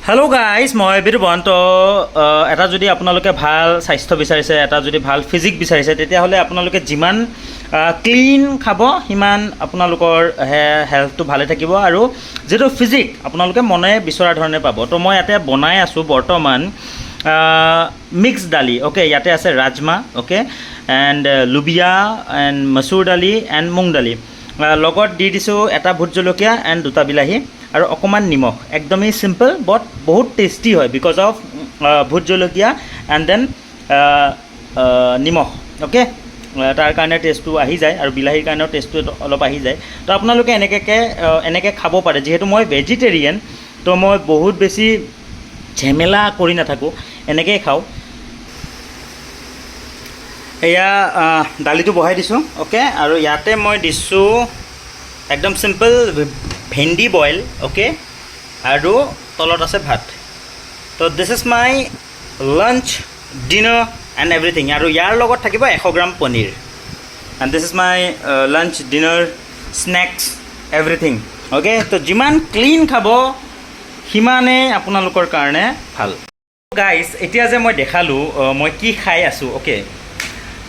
Hello' guys, মই বীৰবন। তো এটা যদি আপোনালোকে ভাল স্বাস্থ্য বিচাৰিছে, এটা যদি ভাল ফিজিক বিচাৰিছে, তেতিয়াহ'লে আপোনালোকে যিমান ক্লিন খাব, সিমান আপোনালোকৰ হেল্থটো ভালে থাকিব আৰু যিটো ফিজিক আপোনালোকে মনে বিচৰা ধৰণে পাব। তো মই ইয়াতে বনাই আছোঁ বৰ্তমান মিক্স দালি, অ'কে। ইয়াতে আছে ৰাজমা, অ'কে, এণ্ড লুবিয়া এণ্ড মচুৰ দালি এণ্ড মুং দালি। লগত দি দিছোঁ এটা ভোট জলকীয়া এণ্ড দুটা বিলাহী আৰু অকণমান নিমখ। একদমেই চিম্পল, বাট বহুত টেষ্টি হয় because of vote জলকীয়া এণ্ড then নিমখ, অ'কে। তাৰ কাৰণে টেষ্টটো আহি যায় আৰু বিলাহীৰ কাৰণেও টেষ্টটো অলপ আহি যায়। তো আপোনালোকে এনেকৈ খাব পাৰে। যিহেতু মই ভেজিটেৰিয়ান, তো মই বহুত বেছি ঝেমেলা কৰি নাথাকোঁ, এনেকৈয়ে খাওঁ। এয়া দালিটো বহাই দিছোঁ, অ'কে। আৰু ইয়াতে মই দিছোঁ একদম চিম্পল ভেন্দি বইল, অ'কে, আৰু তলত আছে ভাত। তো this is my lunch, dinner and everything। আৰু ইয়াৰ লগত থাকিব 100 গ্ৰাম paneer. And this is my lunch, dinner, snacks, everything, okay। তো যিমান ক্লিন খাব, সিমানেই আপোনালোকৰ কাৰণে ভাল। গাইজ, এতিয়া যে মই দেখালোঁ মই কি খাই আছোঁ, অ'কে।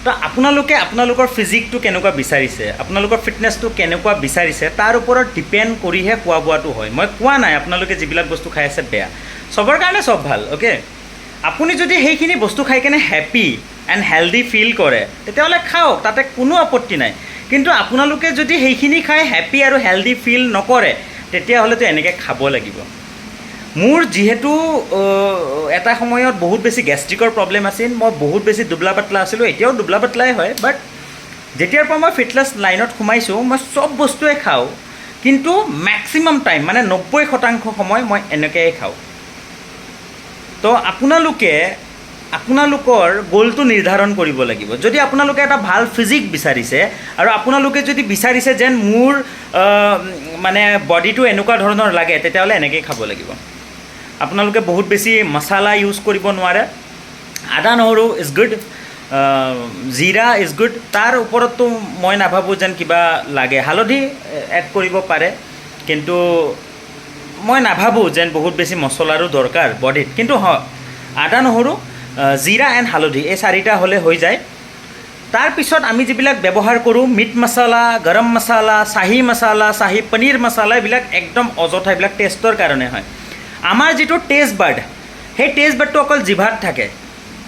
তো আপোনালোকে আপোনালোকৰ ফিজিকটো কেনেকুৱা বিচাৰিছে, আপোনালোকৰ ফিটনেছটো কেনেকুৱা বিচাৰিছে, তাৰ ওপৰত ডিপেণ্ড কৰিহে খোৱা বোৱাটো হয়। মই কোৱা নাই আপোনালোকে যিবিলাক বস্তু খাই আছে বেয়া। চবৰ কাৰণে চব ভাল, অ'কে। আপুনি যদি সেইখিনি বস্তু খাই কেনে হেপ্পী এণ্ড হেল্ডি ফিল কৰে, তেতিয়াহ'লে খাওক, তাতে কোনো আপত্তি নাই। কিন্তু আপোনালোকে যদি সেইখিনি খাই হেপ্পী আৰু হেল্ডি ফিল নকৰে, তেতিয়াহ'লেতো এনেকৈ খাব লাগিব। মোৰ যিহেতু এটা সময়ত বহুত বেছি গেষ্ট্ৰিকৰ প্ৰব্লেম আছিল, মই বহুত বেছি দুবলা পাতলা আছিলোঁ। এতিয়াও দুবলা পাতলাই হয়, বাট যেতিয়াৰ পৰা মই ফিটনেছ লাইনত সোমাইছোঁ, মই চব বস্তুৱে খাওঁ, কিন্তু মেক্সিমাম টাইম মানে 90% সময় মই এনেকৈয়ে খাওঁ। তো আপোনালোকে আপোনালোকৰ গ'লটো নিৰ্ধাৰণ কৰিব লাগিব। যদি আপোনালোকে এটা ভাল ফিজিক বিচাৰিছে আৰু আপোনালোকে যদি বিচাৰিছে যেন মোৰ মানে বডিটো এনেকুৱা ধৰণৰ লাগে, তেতিয়াহ'লে এনেকৈয়ে খাব লাগিব। আপোনালোকে বহুত বেছি মছলা ইউজ কৰিব নোৱাৰে। আদা নহৰু is good, জিৰা is good, তাৰ ওপৰততো মই নাভাবোঁ যেন কিবা লাগে। হালধি এড কৰিব পাৰে, কিন্তু মই নাভাবোঁ যেন বহুত বেছি মছলাৰো দৰকাৰ বডিত। কিন্তু হয়, আদা, নহৰু, জিৰা এণ্ড হালধি, এই চাৰিটা হ'লে হৈ যায়। তাৰপিছত আমি যিবিলাক ব্যৱহাৰ কৰোঁ, মিট মছলা, গৰম মছলা, চাহী মছলা, চাহী পনীৰ মছলা, এইবিলাক একদম অযথা, এইবিলাক টেষ্টৰ কাৰণে হয়। আমাৰ যিটো টেষ্ট বাড, সেই টেষ্ট বাডটো অকল জিভাত থাকে।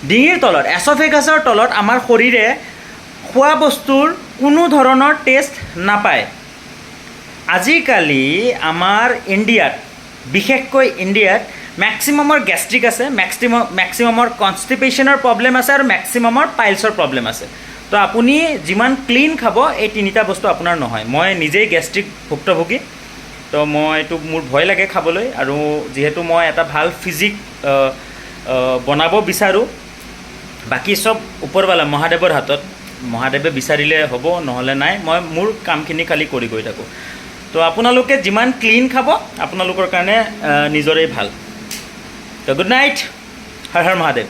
ডিঙিৰ তলত, এছফেগাছৰ তলত আমাৰ শৰীৰে খোৱা বস্তুৰ কোনো ধৰণৰ টেষ্ট নাপায়। আজিকালি আমাৰ ইণ্ডিয়াত, বিশেষকৈ ইণ্ডিয়াত মেক্সিমামৰ গেষ্ট্ৰিক আছে, মেক্সিমামৰ কনষ্টিপেশ্যনৰ প্ৰব্লেম আছে আৰু মেক্সিমামৰ পাইলছৰ প্ৰব্লেম আছে। তো আপুনি যিমান ক্লিন খাব, এই তিনিটা বস্তু আপোনাৰ নহয়। মই নিজেই গেষ্ট্ৰিক ভুক্তভোগী। তো মই এইটো মোৰ ভয় লাগে খাবলৈ। আৰু যিহেতু মই এটা ভাল ফিজিক বনাব বিচাৰোঁ, বাকী চব ওপৰৱালা মহাদেৱৰ হাতত। মহাদেৱে বিচাৰিলে হ'ব, নহ'লে নাই। মই মোৰ কামখিনি খালি কৰি গৈ থাকোঁ। তো আপোনালোকে যিমান ক্লিন খাব, আপোনালোকৰ কাৰণে নিজৰেই ভাল। তো গুড নাইট, হৰ হৰ মহাদেৱ।